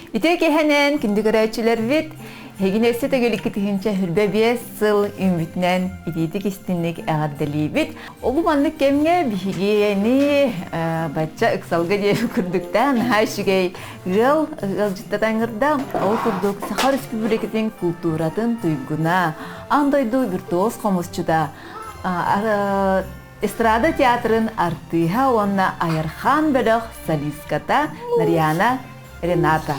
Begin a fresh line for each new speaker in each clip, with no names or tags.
Ити киһэнэн күндү көрөөччүлэрбит, эһигини өссө төгүл 2025 сыл үүммүтүнэн итиитик истинник эҕэрдэлиибит. Ол маннык кэмҥэ биһигини бачча ыксалга диэри курдуктаан наһаа үчүгэй ыал ыалдьыттата ыҥырда. Ол курдук Саха Өрөспүүбүлүкэтин култууратын туйгуна, аан дойду виртуоз хомусчута, Эстрада театрын артыыһа уонна Айархаан бөлөх солистката Нарьяна Рената.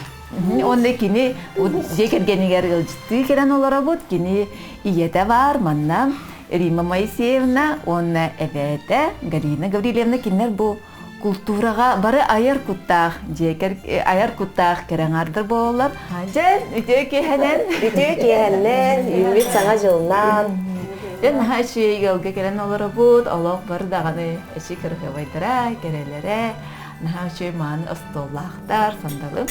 Уонна кини дьиэ кэргэнигэр ыалдьыттыы кэлэн олоробут. Кини ийэтэ баар манна Римма Моисеевна уонна эбээтэ Галина Гаврильевна кинилэр бу култуураҕа бары айар куттаах дьиэ айар куттаах кэрэ аҥаардар буолаллар. Дьэ, үтүө киэһэнэн.
Үтүө киэһэннэн, үүммүт саҥа дьылынан.
Дьэ, наһаа үчүгэй ыалга кэлэн олоробут. Олох бары даҕаны эчи кырыһыабайдара, кэрэлэрэ, наһаа үчүгэй мааны остуоллаахтар, сандалы.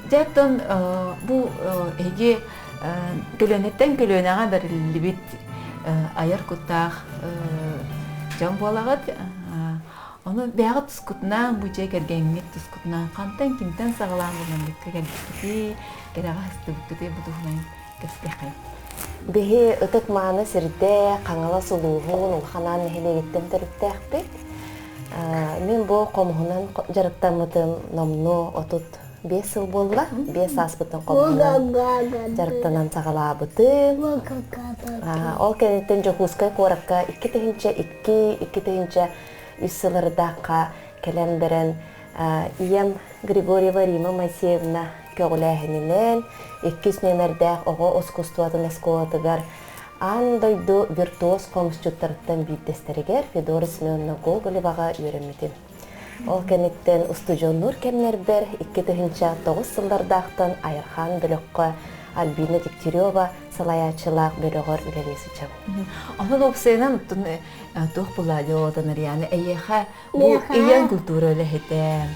Дьэ, оттон бу эһиги көлүөнэттэн көлүөнэҕэ бэриллибит айар куттаах дьон буолаҕыт. Ону бэйэҕит тускутунаан, бу дьиэ кэргэҥҥит тускутунаан хантан кимтэн саҕалаан бу манныкка кэлбиккитий, кэрэҕэ сыстыбыккытый бу туһунан кэпсиэххэй.
Биһи ытык-мааны сирдэ Хаҥалас улууһун Улахан Аан нэһилиэгиттэн төрүттээхпит. Мин бу хомуһунан дьарыктаммытым номнуо 35 сыл буолла. 5 сааспыттан хомуһунан дьарыктанан саҕалаабытым. Ол кэнниттэн Дьокуускай куоракка 2002 2003 сыллардаахха кэлэн баран ийэм Григорьева Рима Моисеевна көҕүлээһининэн иккис нүөмэрдээх оҕо искусствотын оскуолатыгар аан дойду виртуоз хомусчуттарыттан биирдэстэригэр Федора Семеновна Гоголеваҕа үөрэммитим. Ол кэнниттэн устудьуоннуур кэмнэрбэр 2009 сыллардаахтан Айархаан бөлөххө Альбина Дегтярева салайааччылаах бөлөҕөр үлэлии сылдьабын.
Онон уопсайынан туох булла Нарьяна эйиэхэ бу ийэҥ культура үлэһитэ,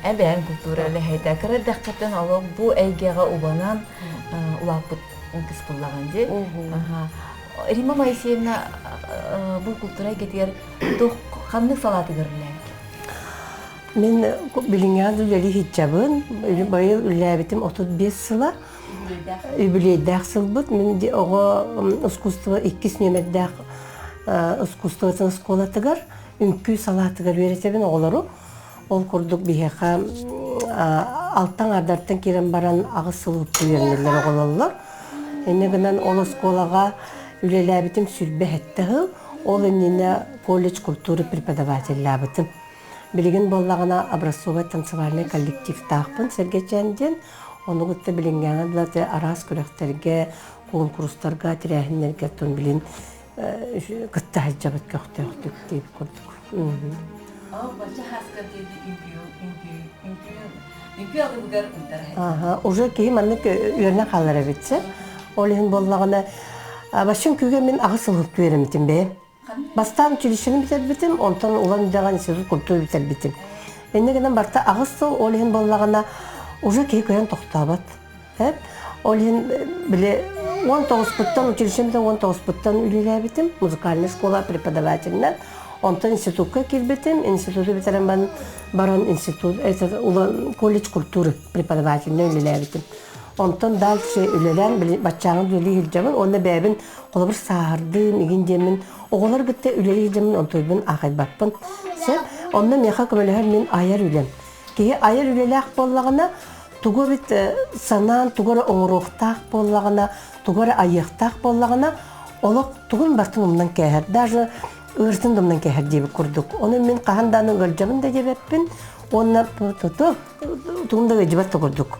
эбээҥ культура үлэһитэ кыра эрдэххиттэн олох бу эйгэҕэ убанан улааппыт кыс буллаҕын дии. Римма Моисеевна бу культура эйгэтигэр туох ханнык салаатыгар үлэлээбит?
Мин билиҥҥэ үлэлии сылдьабын. Быйыл үлэлээбитим 35 сыла. Үбүлүөйдээх сылбыт. Мин оҕо искусство иккис нүөмэрдээх искусствотын оскуолатыгар үҥкүү салаатыгар үөрэтэбин оҕолору. Ол курдук биһиэхэ алтан ардартан киирэн баран аҕыс сыл үөрэнэллэр оҕололлор. Инньэ гынан ол оскуолаҕа үлэлээбитим сүрбэ сэттэ сыл. Ол иннинэ колледж культуры преподавателлаабытым. Билигин буоллаҕына образцовай танцевальнай коллективтаахпын Сэргэчээн диэн. Ону кытта билиҥҥээҥи дылы араас күрэхтэргэ, куонкурустарга, тэрээһиннэргэ оттон билин кытта сылдьабыт көхтөөхтүк диэбит курдук. Уже киһи маннык үөрэнэ хаалар эбит сэ. Ол иһин буоллаҕына баччын күүгэ мин аҕыс сыл үөрэммитим бэйэм. Бастаан училищены бүтэрбитим, онтон Улан Үдэҕэ институт культуры бүтэрбитим. Инньэ гынан барыта аҕыс сыл, ол иһин буоллаҕына уже киһи кыайан тохтообот. Ол иһин били 19-путтан училищем 19-путтан үлэлээбитим музыкальная школа преподавателинэн. Онтон институкка киирбитим. Институту бүтэрэн баран институт колледж культуры преподавателинэн үлэлээбитим. Онтон дальше үлэлээн били баччааҥы үлэлии сылдьабын уонна бэйэбин холобур сааһырдыым игин диэммин оҕолор кытта үлэлии сылдьаммын онтуйбун аахайбаппын. Сөп. Онно миэхэ көмөлөһөр мин айар үлэм. Киһи айар үлэлээх буоллаҕына, тугу эбит санаан тугу эрэ оҥоруохтаах буоллаҕына, тугу эрэ айыахтаах буоллаҕына, олох тугун барытын умнан кээһэр. Даже ыырытын да умнан кээһэр диэбит курдук. Ону мин хаһан даҕаны ыалдьабын да диэбэппин уонна туту тугум да ыалдьыбат да курдук.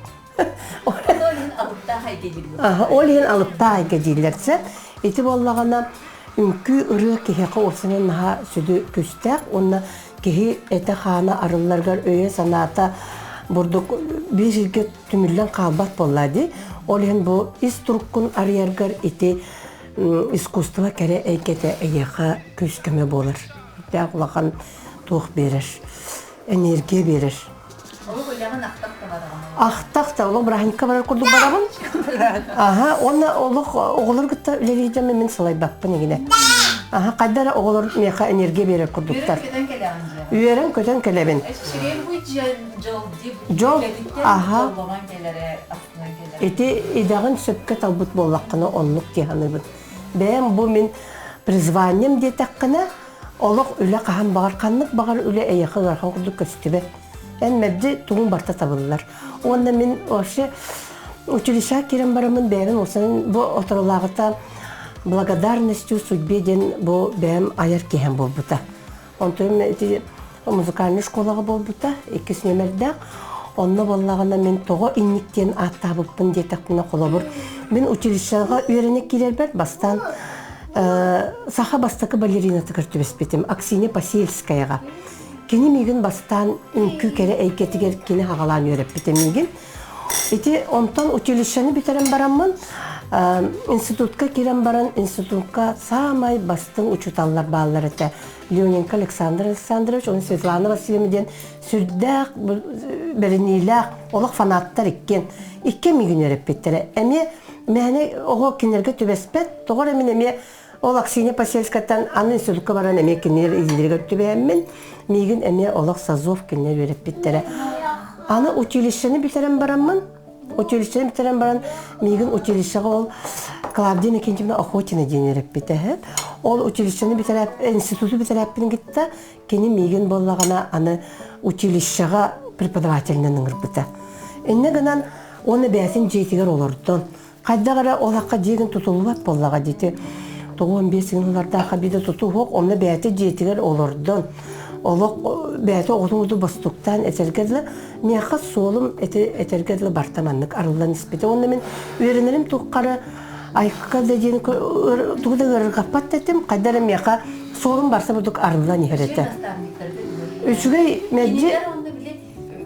Ол иһин алыптаах эйгэ дииллэр.
Ол иһин алыптаах эйгэ дииллэр. Ити буоллаҕына үҥкүү ырыа киһиэхэ уопсайынан наһаа сүдү күүстээх уонна киһи этэ-хаана арылларыгар өйө-санаата бурдук биир сиргэ түмүллэн хаалбат буолла дии. Ол иһин бу ис туруккун арыйаргар ити искусство кэрэ эйгэтэ эйиэхэ күүс-көмө буолар. Дээх улахан туох биэрэр, энергия биэрэр.
Олох үлэҕин ахтах да бараҕын.
Ахтах да, олох бырааһынньыкка барар курдук барабын. Аха, уонна олох оҕолор кытта үлэлиир дьоммун мин салайбаппын игинэ. Аха, хайда эрэ оҕолор миэхэ энергия биэрэр курдуктар.
Үөрэн-көтөн кэлэҕин дьиэҕэ.
Үөрэн-көтөн кэлэбин.
Эчигэй бу дьол
Дьол, аха.
дьоллонон кэлэрэ, астынан кэлэрэ.
Ити идэҕин сөпкө талбыт буоллаххына оннук дии саныыбын. Бэйэм бу мин призванием диэтэххинэ, олох үлэ хаһан баҕар, ханнык баҕар үлэ эйиэхэ ыарахан курдук көстүбэт. Эн мэлдьи тугуҥ барыта табыллар. Уонна мин вообще училищеҕа киирэн бараммын бэйэбин уопсайынан бу оторолааҕыта благодарностью судьбе диэн бу бэйэм айар киһим буолбута. Онтон ити музыкальнай школаҕа буолбута, иккис нүөмэрдээх. Онно буоллаҕына мин тоҕо инник диэн ааттаабыппын диэтэхпинэ, холобур, мин училищеҕа үөрэнэ киирэрбэр бастаан саха бастакы балеринатыгар түбэспитим, Аксинья Посельскаяҕа. Кини миигин бастаан үҥкүү кэрэ эйгэтигэр кини хаҕалаан үөрэппитэ миигин. Ити онтон училищены бүтэрэн бараммын, институтка киирэн баран, институтка саамай бастыҥ учууталлар бааллар этэ. Леоненко Александр Александрович, уонна Светлана Васильевна диэн сүрдээх бэриниилээх олох фанаттар иккиэн. Иккиэн миигин үөрэппиттэрэ. Эмиэ мээнэ оҕо кинилэргэ түбэспэт, тоҕо эрэ мин эмиэ ол Аксинья Посельскайтан аны институтка баран эмиэ кинилэр илиилэригэр түбэһэммин, миигин эмиэ олох Сазов кинилэр үөрэппиттэрэ. Аны училищены бүтэрэн бараммын, училищены бүтэрэн баран миигин училищеҕа ол Клавдия Иннокентьевна Охотина диэн үөрэппитэ. Ол училищены бүтэрээп, институту бүтэрээппин кытта кини миигин буоллаҕына аны училищеҕа преподавателинэн ыҥырбыта. Иннэ гынан уонна бэйэтин дьиэтигэр олордон Хайдах эрэ ол акка дьиэгин тутуллубат буоллаҕа дии. 95 сыллардаахха биирдэ тутуһуох, онно бэйэтэ дьиэтигэр олордон, олох бэйэтэ оҕотун бостуктаан этэргэ дылы, миэхэ суолум эти этэргэ дылы барта маннык арыллан испитэ. Уонна мин үөрэнэрим туххары айыкка да диэн тугу да ыарырҕаппат да этим, хайда эрэ миэхэ суолум барса бурдук арыллан иһэр этэ. Үчүгэй мэлдьи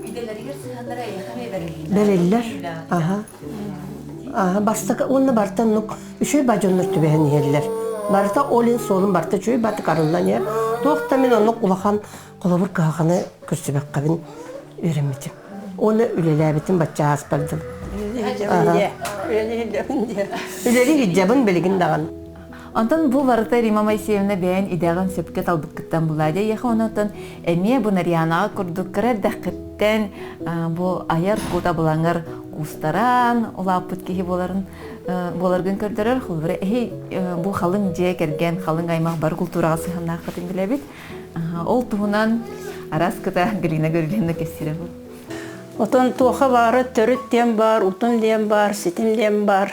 идэлэригэр сыһыаннара эйиэхэ эмиэ бэриллэр.
Бэриллэр. Аха. Аха, бастакы уонна барыта оннук үчүгэй ба дьоннор түбэһэн иһэллэр. Барыта ол иһин суолум барыта үчүгэй батык арыллан иһэр. Туох да мин оннук улахан холобур кыһалҕаны көрсүбэккэбин үөрэммитим. Уонна үлэлээбитим бачча ааспардым. Үлэли илдьэбин билигин даҕаны.
Онтон бу барыта Рима Моисеевна бэйэн идэҕин сөпкө талбыккыттан булаа дьэ онтон эмиэ бу Нарьянаҕа курдук кыра эрдэххиттэн бу айар кут абылаҥар куустаран улааппыт киһи буоларын буоларгын көрдөрөр. Холобура эһи бу халыҥ дьиэ кэргэн, халыҥ аймах бары култуураҕа сыһыаннааххытын билэбит. Ол туһунан араас кыта Галина Гаврильевна кэпсиирэ бу.
Отон туоха баара төрүт диэн баар, утум диэн баар, ситим диэн баар.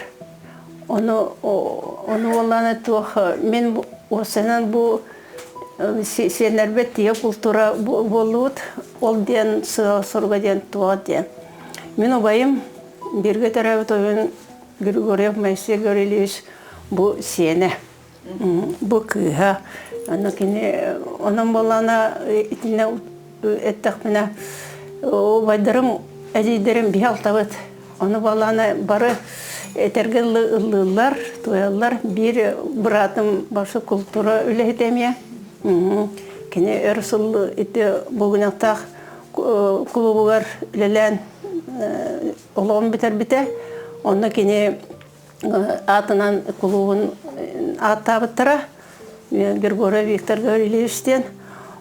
Ону ону уоллаана туох мин уопсайынан бу сиэннэрбит тиийэ култуура буоллубут. Ол диэн сыала-соруга диэн туох диэн. Мин убайым бииргэ төрөөбүт убайым Григорьев Моисей Гаврильевич бу сиэнэ. Бу кыыһа. Ону кини онон буоллаҕына итиннэ эттэхпинэ убайдарым эдьиийдэрим биһи алтабыт. Ону буоллаҕына бары этэргэ ыллыыллар, туойаллар. Биир быраатым башы култуура үлэһитэ эмиэ. Кини өр сыл ити Булгунньахтаах кулуубугар үлэлээн олоҕун бүтэрбитэ. Онно кини аатынан кулуубун ааттаабыттара Григорий Виктор Гаврильевич диэн.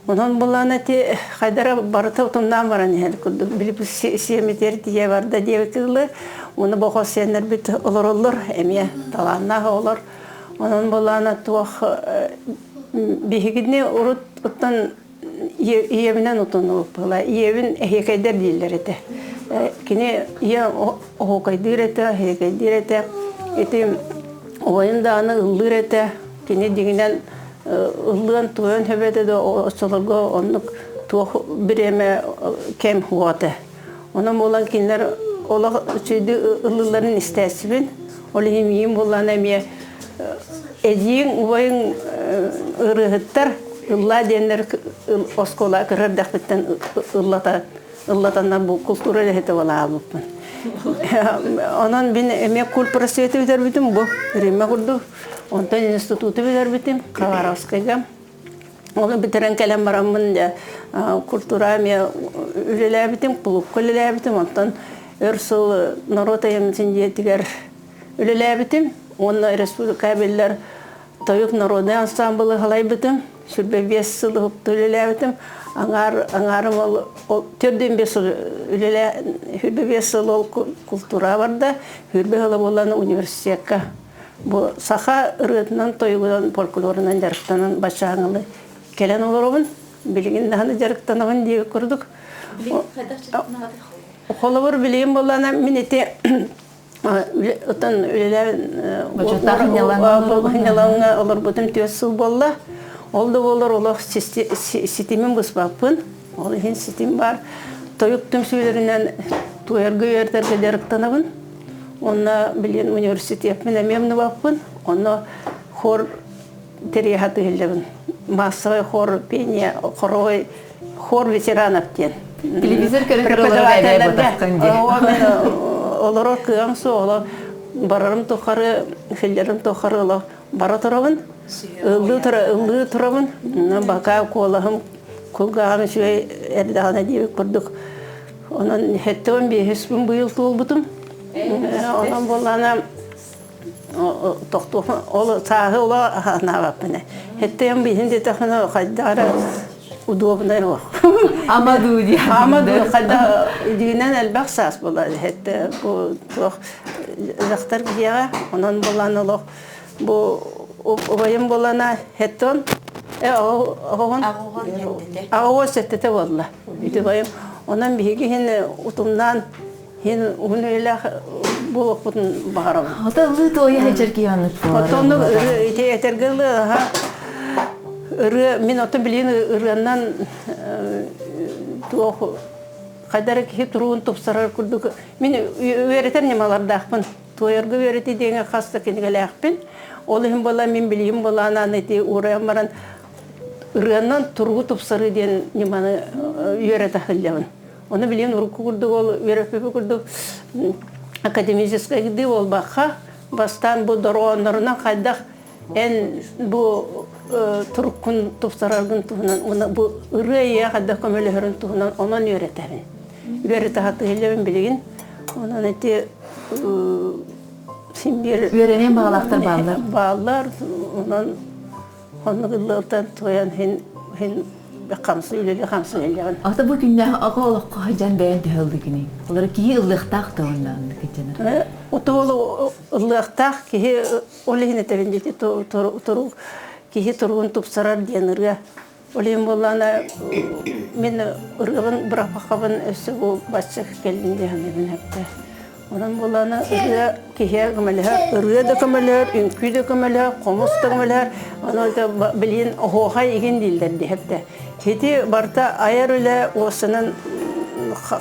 Онон булан эти хайдара барыта утумнаан баран иһэр курдук били сиэмитигэр тиийэ барда диэбит ылы уну бохо сиэннэрбит олороллор эмиэ талааннаах оҕолор. Онон булаана туох биһигини урут уттан ийэбинэн утунубуппула. Ийэбин эһиэкэйдэр дииллэр этэ. Кини ийэ оһуокайдыыр этэ, эһиэкэйдиир этэ. Ити убайым даҕаны ыллыыр этэ. Кини дьиҥинэн ыллыан туойан сөп этэ да оччолорго оннук туох бириэмэ кэм суох этэ. Онон буолан кинилэр олох үчүгэйдик ыллыылларын истээччибин. Ол иһин миигин буоллаҕына эмиэ эдьиийиҥ, убайыҥ ырыаһыттар ыллаа диэннэр оскуола кыра эрдэхпиттэн ыллата ыллатаннар бу култуура үлэһитэ буолаабыппын. Онон мин эмиэ культпросветы бүтэрбитим бу Римма курдук. Онтон институту бүтэрбитим Хабаровскайга. Оны бүтэрэн кэлэн бараммын дьэ культура эмиэ үлэлээбитим, кулуупка үлэлээбитим. Онтон өр сыл норуот айымньытын дьиэтигэр үлэлээбитим. Уонна республика биллэр Тойук народнай ансаамбылы халайбытым. 25 сыл уһукту үлэлээбитим. Аҥаар аҥаарым ол 45 сыл үлэлээ 25 сыл ол култуура барда. Хүрбэ сыла буолан университекка бу саха ырыатынан, тойугунан, фольклорунан дьарыктанан баччааҥылы кэлэн олоробун. Билигин даҕаны дьарыктанабын диэбит курдук. Холобур, билигин буоллаҕына мин ити Отон үлэлээн сынньалаҥҥа олорбутум 4 сыл буолла. Ол да буоллар олох ситимин быспаппын. Ол иһин ситим баар. Тойук түмсүүлэринэн туойарга үөрэтэргэ дьарыктанабын. Онно билин университеппин эмиэ умнубаппын. Онно хор тэрийэ сатыыллабын. Массовый хор пение, хоровой хор ветеранов диэн.
Телевизор көрө
Олорор кыам суох, барарым тухары, хиллерим тухары олох бара турабын. Ыллыы турабын. Бака куолаһым кулгааҕым үчүгэй эрдэҕинэ диэбит курдук. Онон хэттэн биэһиспин быйыл туолбутум. Онон буоллаана тохтуохпун ол сааһы оло санаабаппын Хэттиэм биһин диэтэхпинэ хайдах эрэ удобнай суох.
Амадуу диэн.
Амадуу хайдах дьиҥинэн элбэх саас буолар хэттэ бу туох дьахтар киһиэхэ онон буолан олох бу убайым буолана хэттон оҕоҕун аҕа сэттэтэ буолла ити убайым онон биһиги иһин утумнаан Һин уһун үйэлээх буолуохпутун баҕарабын.
Ото ылыы туойа сылдьар киһи оннук буолар.
Оттон ити этэргэ ылы аха ырыа мин оттон билигин ырыаннан туох хайдара киһи туругун тупсарар курдук мин үөрэтэр ньымалардаахпын. Туойарга үөрэтии диэҥэ хас да кинигэлээхпин. Ол иһин буолан мин билигин буолаан ити уурайан баран ырыаннан туругу тупсарыы диэн ньыманы үөрэтэ сылдьабын. Ону билигин урукку курдук ол үөрэппиппит курдук академическайдыы буолбакка, бастаан бу дорҕооннорунан хайдах эн бу туруккун тупсараргын туһунан уонна бу ырыа ийэ хайдах көмөлөһөрүн туһунан онон үөрэтэбин. Үөрэтэ сатыыллабын билигин. Онон ити син биир
Үөрэниэн баҕалаахтар бааллар.
Бааллар. Онон Оннук ыллыыртан туойан һин һин хамсы үлэли хамсы үлэҕин.
Ата бу күннээх аҕа олоххо сылдьан бэйэн төһө ыллыгыный? Олары киһи ыллыахтаах да онно оннук кыдьанар.
Отуол ыллыахтаах киһи ол иһин этэбин дии турук киһи туругун тупсарар диэн ырыа. Ол иһин буоллаҕына мин ырыабын бырахпаккабын өссө бу бачча кэллин дии саныыбын эптэ. Онон буоллаҕына ырыа киһиэхэ көмөлөһөр, ырыа да көмөлөһөр, үҥкүү да көмөлөһөр, хомус да көмөлөһөр. Ону билигин оһуохай игин дииллэр диэхтэ. Ити барыта айар үлэ уоссанан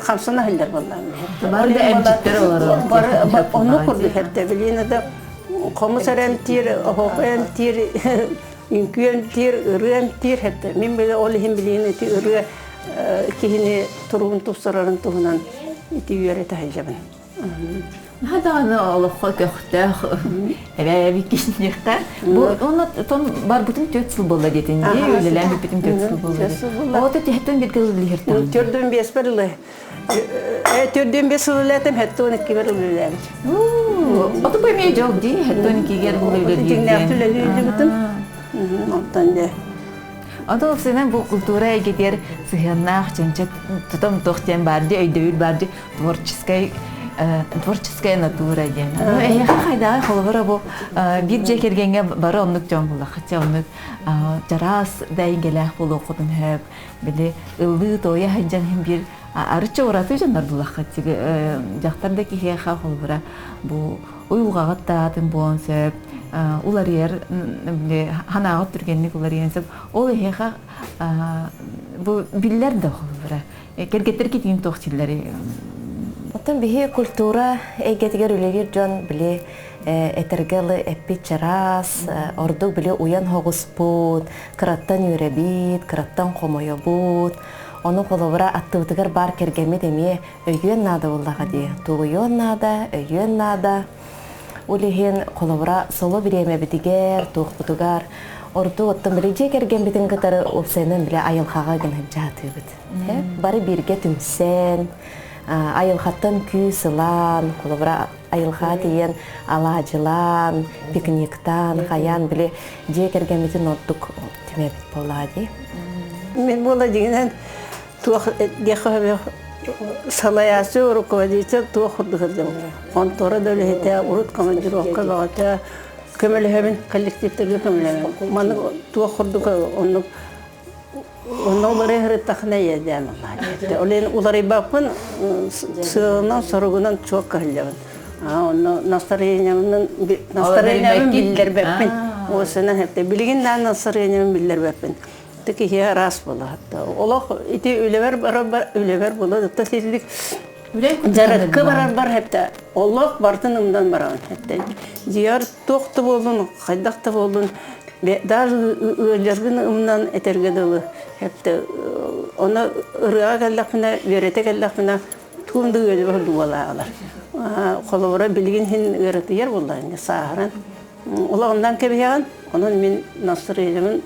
хамсана сылдьар буоллаҕым.
Бары да эмчиттэр олорор.
Бары оннук курдук эрдэ билигин да хомус эрэ эмтиир, оһуохай эмтиир, үҥкүү эмтиир, ырыа эмтиир хэттэ. Мин били ол иһин билигин ити ырыа киһини туругун тупсарарын туһунан ити үөрэтэ сылдьабын.
Наһаа даҕаны олоххо көхтөөх эбээбит киһиэхэ. Бу онно тон барбытым 4 сыл буолла диэтин дии, үлэлээн бүппүтүм 4 сыл буолла. Оҕото түһэттэн бирге ыллыһыртам.
Төрдүн биэспэр ылы. Төрдүн бес сыл үлэлээтим, хэттон иккибэр үлэлээбит.
Ото бу эмиэ дьол дии, хэттон иккигэр була үлэлиир.
Дьиҥнээхти үлэлиирбитим. Онтон дьэ.
Онтон уопсайынан бу култуура эйгэтигэр сыһыаннаах чэнчэ тутам туох диэн баар дии, өйдөбүл баар дии, творческай творческая натура диэн. Ну, эһиэхэ хайдаҕай холобура бу биир дьиэ кэргэҥҥэ бары оннук дьон буллахха оннук чараас да эйгэлээх буолуоххутун сөп. Били ыллыы-туойа сылдьан иһин биир арычча ураты дьоннор буллахха дьахтар да киһиэхэ холобура бу уйулҕаҕыт таатын буолуон сөп, уларыйар ханаҕыт түргэнник уларыйан сөп. Ол эһиэхэ бу биллэр да холобура кэргэттэр китиин туох дииллэрий?
Оттон биһи культура эйгэтигэр үлэлиир дьон били этэргэ ылы эппит чараас, ордук били уйан хоҕуспут, кыраттан үөрэбит, кыраттан хомойобут. Ону холобура аттыбытыгар баар кэргэммит эмиэ өйүөн наада буоллаҕа дии. Тулуйуон наада, өйүөн наада. Ол иһин холобура соло бириэмэбитигэр, туохпутугар ордук оттон били дьиэ кэргэммитин кытары уопсайынан били айылҕаҕа гына дьаатыыбыт. Бары бииргэ түмсэн, айылҕаттан күүс ылан, холобура. Айылҕа тиийэн алаадьылаан, пикниктаан, хайаан били дьиэ кэргэммитин ордук түмэбит буоллаҕа дии.
Мин буола дьиҥинэн туох диэххэ салайааччы, руководитель туох курдук сылдьабын. Хонтуора да үлэһитэ, урут командировка бөҕөтө көмөлөһөбүн, коллективтарга көмөлөһөбүн. Маннык туох курдук оннук онно уларыйа сырыттахына иэдээн улаатта. Ол иһин уларыйбаппын сыалынан, соругунан чуокка сылдьабын. Онно настроениябын настроениябын биллэрбэппин. Уосанан хэпте. Билигин да настроениябын биллэрбэппин. Ты киһи араас буолар. Олох ити үлэбэр барар үлэбэр буолар. Ытта силлик дьарыкка барарбар хэпте. Олох бартын ымдан барабын хэпте. Дьиэр туох да буоллун, хайдах да буоллун, даже ыалларгын ымнан этэргэ дылы хэпте. Оны ырыаҕа кэллэхпинэ, үөрэтэ кэллэхпинэ, тугум да ыалдьыбат буолаалар. Холобура билигин иһин ыаратыйар буоллаҕына сааһыран. Улаҕындан кэбиһэҕин, онон мин настроениябын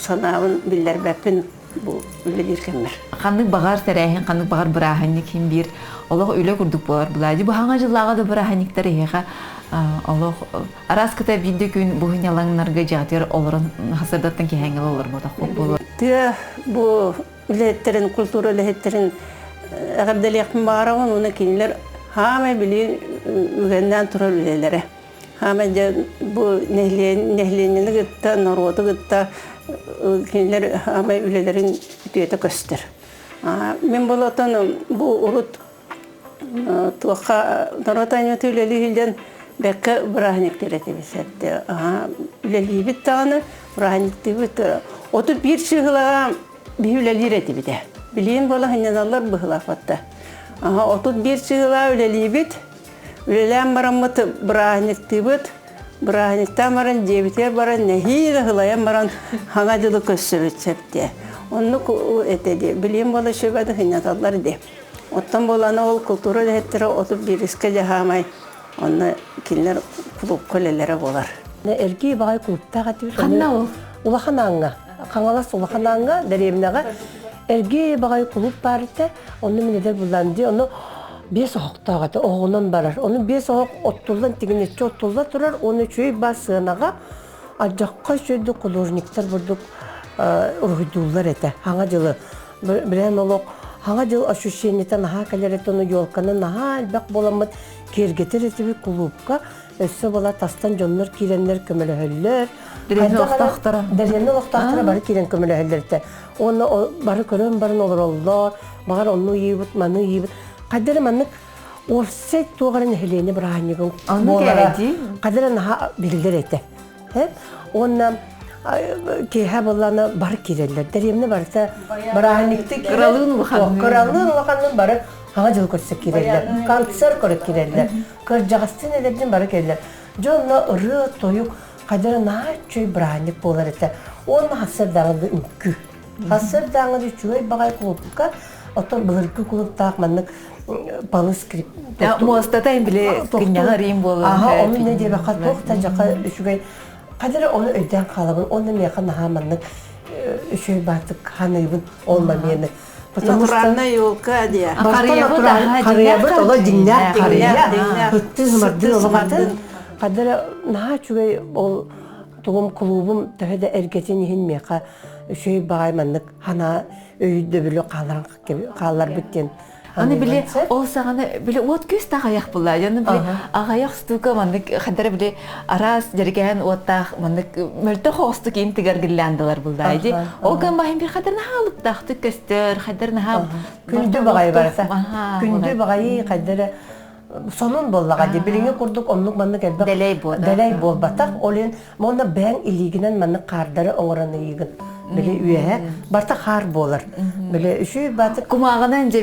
санаабын биллэрбэппин бу үлэлиир кэммэр.
Ханнык баҕар тэрээһин, ханнык баҕар бырааһынньык иһин биир олох үлэ курдук буолар. Былаадьы бу хаҥа дьыллааҕы да бырааһынньыктар эһиэхэ олох араас кыта биирдэ күн бу ньалаҥнарга дьиэҕитигэр олорон хасырдаттан киһээҥҥэ олорботох буолуо.
Тыа бу үлэһиттэрин, культура үлэһиттэрин эҕэрдэлиэхпин баҕарабын уонна кинилэр хаамай билигин үгэннээн турар үлэлэрэ. Хаамай дьэ бу нэһилиэнньэни кытта, норуоту кытта кинилэр хаамай үлэлэрин үтүөтэ көстөр. Мин болотон бу урут туохха норуот айымньыта үлэлии сылдьан бэккэ бырааһынньыктар этибит сэтте. Үлэлиибит даҕаны, бырааһынньыктыыбыт. 31 чыыһылаҕа биһи үлэлиир этибит ээ. Билигин буола сынньаналлар быһыылаах батта. 31 чыыһылаҕа үлэлиибит. Үлэлээн бараммыт бырааһынньыктыыбыт. Бырааһынньыктаан баран дьиэбитигэр баран нэһиилэ сылайан баран хаҥа дьылы көрсөбүт сөптүө. Оннук этэ дии. Билигин буола үчүгэй сынньаталлар дии. Оттон буолан ол култуура үлэһиттэрэ 31-скэ дьаһаамай онно кинилэр клубка үлэлэрэ буолар.
Эргии баҕай клубтаах этибит.
Ханна ол?
Улахан Ааҥҥа. Хаҥалас Улахан Ааҥҥа дэриэбинэҕэ эргии баҕай клуб баар этэ. Онно мин эдэр буллаан дии. Ону биэс оһохтоох этэ. Оһоҕунан барар. Ону биэс оһох оттуллан тигинэччи оттулла турар. Уонна үчүгэй баар сыанаҕа алдьархай үчүгэйдик художниктар бурдук уруһуйдууллар этэ. Хаҥа дьылы Билэн олох Хаҥа дьыл ощущениета наһаа кэлэр этэ, ону елканы наһаа элбэх буоламмыт киэргэтэр этибит кулуупка. Өссө була тастан дьоннор киирэннэр көмөлөһөллөр.
Дэриэбинэ олохтоохторо.
Дэриэбинэ олохтоохторо бары киирэн көмөлөһөллөр этэ. Уонна бары көрөн баран олороллор, баҕар онну ыйыыбыт, маны ыйыыбыт. Хайда эрэ маннык уопсай туох эрэ нэһилиэнньэ бырааһынньыгын буолара хайда эрэ наһаа биллэр этэ. Уонна киэһэ буоллаҕына бары киирэллэр. Дэриэбинэ барыта бырааһынньыкты
Кыралыын улаханныын.
Кыралыын улаханныын бары Саҥа дьыл көрсө киирэллэр. Концерт көрө киирэллэр. Кырдьаҕастыын эдэрдиин бары кэллэр. Дьэ онно ырыа-тойук хайдара наһаа үчүгэй бырааһынньык буолар этэ. Уонна сарсыардааҥы үҥкүү. Сарсыардааҥы үчүгэй баҕайы кулуупка, оттон былыргы кулууптаах маннык палы скрип
муостата били киннэҕэ рим буолар.
Аха, ону не диэбэххэ туох да дьаха үчүгэй хадары ону өйдөөн хаалабын. Онно миэхэ наһаа маннык үчүгэй баатык ханыыбын ол момены.
Натуральная елка диye.
Харыйабыт
Харыйабыт оло дьиҥнээх харыйа. Ыттыы сымардыы олоҕатын. Хадара наһаа үчүгэй ол тугум кулуубум төһө да эргэтин иһин миэхэ үчүгэй баҕай маннык ханаа өйдөбүлү хаалларан хаалларбыт диэн
Аны били ол саҕана били уот күүс аҕайах була. Дьону били аҕайах стука маннык хадара били араас дьэргээн уоттаах маннык мөлтөх оҕустук ин тыгар гирляндалар булда ди. Ол ган баһын бир хадар наһаалыктаахтык көстөр, хадар наһаа
күндү баҕайы барыта. Күндү баҕайы хайдара сонун буоллаҕа дии. Билиҥҥи курдук оннук маннык элбэх
дэлэй буолбатах.
Дэлэй буолбатах. Ол иһин уонна бэйэҥ илиигинэн маннык хаардары оҥорон ыйыгын. Били үөһэ барыта хаар буолар. Били үчүгэй баатык
кумааҕынан дьэ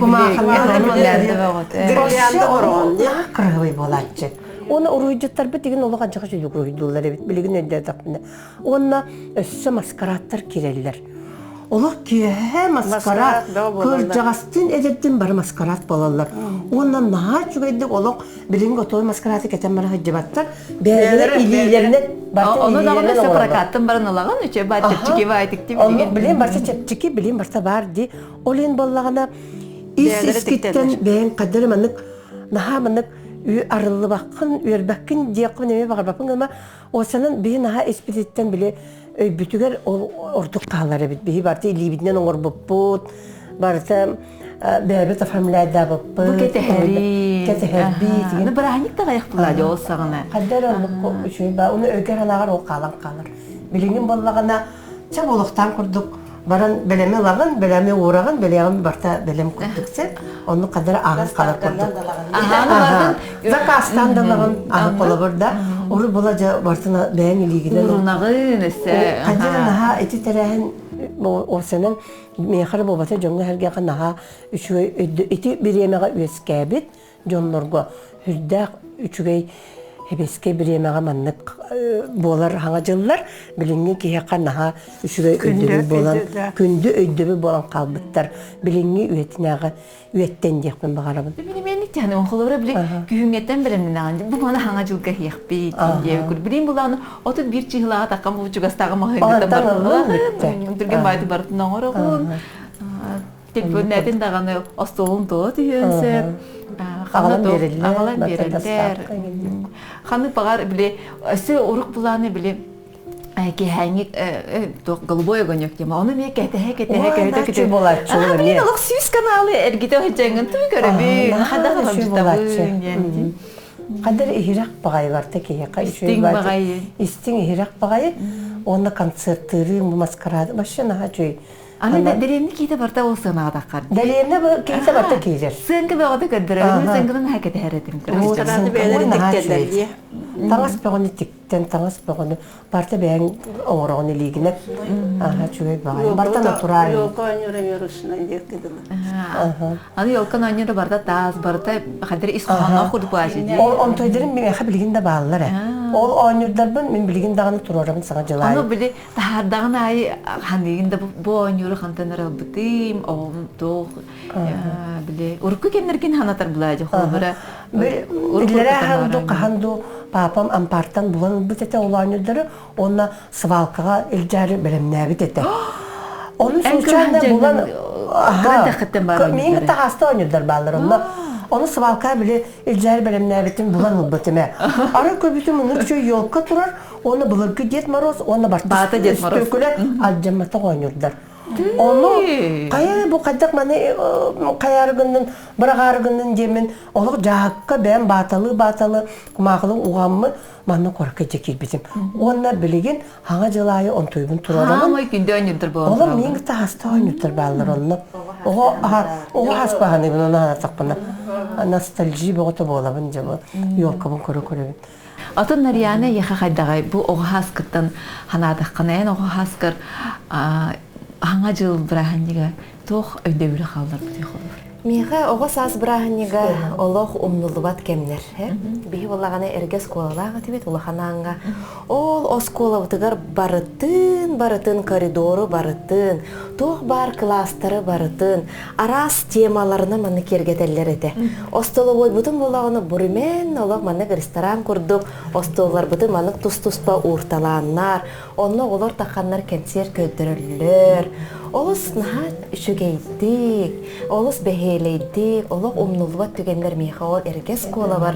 Гирлянда ороон
кырыһыбай буолааччы. Уонна уруһуйдьуттарбыт игин олох адьаха үчүгэй уруһуйдууллар эбит. Билигин өйдөөтөхпүнэ. Уонна өссө маскарадтар киирэллэр. Олох киэһэ маскарад, кырдьаҕастыын эдэрдиин бары маскарад буолаллар. Уонна наһаа үчүгэйдик олох билигин готовый маскарады кэтэн бара сылдьыбаттар. Бэйэлэрэ илиилэринэн барыта
Ону даҕаны өссө прокаттан баран ылаҕын, үчүгэй баар чэпчэки баайтык
билигин. Билигин барыта чэпчэки, билигин барыта баар дии. Ол иһин буоллаҕына ис искиттэн бэйэҥ хаддары маннык наһаа маннык Арыллыбаккын, үөрбэккин диэхпин эмиэ баҕарбаппын гына Осанан биһи наһаа испититтэн били өйбүтүгэр ол ордук хаалар эбит. Биһи барыта илиибитинэн оҥорбуппут, барыта бэйэбит оформляйдаабыппыт.
Бу кэтэһэри.
Кэтэһэрбит.
Ну бырааһынньык таҕайах була дьол саҕана.
Ханна эрэ оннук үчүгэй баа. Уну өйгөр санааҕар ол хаалан хаалар. Билигин буоллаҕына чэ буолуохтаан курдук баран бэлэми ылаҕын, бэлэми уураҕын, бэлэҕин барта бэлэм курдук сен. Оннук ханна эрэ ааһан хаалар курдук. Заказтаан да ылаҕын, аһы холобур да, урут була дьэ бартына бэйэҥ илиигинэн
Урунаҕын өссө.
Ханна наһаа ити тэрээһин уопсайынан миэхэ эрэ буолбата дьоҥҥо сэргэҕэ наһаа үчүгэй ити бириэмэҕэ үөскээбит дьоннорго үрдээх үчүгэй эбиэскэй бириэмэҕэ маннык буолар хаҥа дьыллар билиҥҥи киһиэхэ наһаа үчүгэй өйдөбүл буолан күндү өйдөбүл буолан хаалбыттар билиҥҥи үйэтинээҕи үйэттэн диэхпин баҕарабын.
Билимиэнник тиһэн оҥхолоро били күһүҥҥэттэн бэлэмнэнэҕин бу маны хаҥа дьылга иһиэхпит диэбит билим булааны 31 чыһылааҕа таххан бу чугастааҕы маһыыҥҥыттан барытын түргэн баайты барытын оҥороҕун телефоннэтин даҕаны остуолун тоҕо түһүөн сөп
аҕалан биэрэллэр
аҕалан биэрэллэр ханнык баҕар били өссө урук булааны били киэһээҥҥи туох голубой огонек диэм ону эмиэ кэтэһэ кэтэһэ кэтэһэ
кэтэһэ буолааччы
билин олох сүүс каналы эргитэ сылдьаҥҥын туй көрөбүн хадах
буолааччы Хадыр иһирэх баҕайы барта киһиэхэ
истиҥ баҕайы
истиҥ иһирэх баҕайы уонна концерттыыры маскарад вообще наһаа үчүгэй
Аны дэриэбинэ киитэ барта ол сыанаҕа таххар.
Дэриэбинэ киитэ барта киирэр.
Сыаҥка бөҕөтө көрдөрөбүн, сыаҥканы наһаа кэтэһэр этим.
Маскарады бэйэлэрин тиктэллэр дии.
Таҥас бөҕөнү тиктэн, таҥас бөҕөнү барта бэйэҥ оҥороҕун илиигинэн. Аха, үчүгэй баҕайы. Барта натуральный.
Елка оонньуура эмиэ диэки дылы.
Аны елка оонньуура барта таас, барыта хадыр ис хоһоонноох курдук баачы дии.
Ол онтойдорум миэхэ билигин да бааллар ээ. Ол оонньуурдарбын мин билигин даҕаны туруорабын саҥа дьылаайы.
Аны били Таһаардаҕын аайы ханыыгын да бу оонньууру хантан эрэ ылбытым, оҕом туох били урукку кэмнэргин санатар былаадьы холобура
Биллэрэ хаһан ду хаһан ду папам ампаартан булан ылбыт этэ ол оонньуурдары уонна свалкаҕа илдьээри бэлэмнээбит этэ. Ону случайно булан миин таһааста оонньуурдар бааллар онно. Ону свалкаҕа били илдьээри бэлэмнээбитин булан ылбытым ээ. Арай көрбүтүм оннук үчүгэй елка турар Уонна былыргы Дед Мороз уонна
Баата Дед Мороз.
Өстүөкүлэ алдьамматах оонньуурдар. Ону хайа бу хайдах маны хайаары гыннын, быраҕаары гыннын диэммин олох дьаһакка бэйэм бааталы-бааталы кумаахылы угаммын манна куоракка дьэ киирбитим. Уонна билигин хаҥа дьыл аайы онтуйбун туруорабын.
Хаамай күндү оонньуурдар буолан
Олор миин таһаста оонньуурдар бааллар онно. Оҕо оҕо хаспаһаныыбын ону санаатахпына. Ностальжи бөҕөтө буолабын дьэ бу елкабын көрө-көрөбүн.
Атын Нарьяна эйиэхэ хайдаҕай бу оҕо һааскыттан ханаатаххына эн оҕо һааскар Аҥа дьыл бырааһынньыга туох өйдөбүлү хаалларбытый холобур?
Миэхэ оҕо саас бырааһынньыга олох умнуллубат кэмнэр. Биһи буоллаҕына эргэ оскуолалаах этибит улахан ааҥҥа. Ол оскуолабытыгар барытын, барытын коридору барытын, туох баар кылаастары барытын араас темаларына манна киэргэтэллэр этэ. Остолобуойбутун буоллаҕына бурүмэн олох маннык ресторан курдук остуолларбытын маннык тус-туспа уурталааннар, онно оҕолор тахханнар кэнсиэр көрдөрөллөр. Олус наһаа үчүгэйдик, олус бэһиэлэйдик, олох умнуллубат түгэннэр миэхэ ол эргэ оскуолабар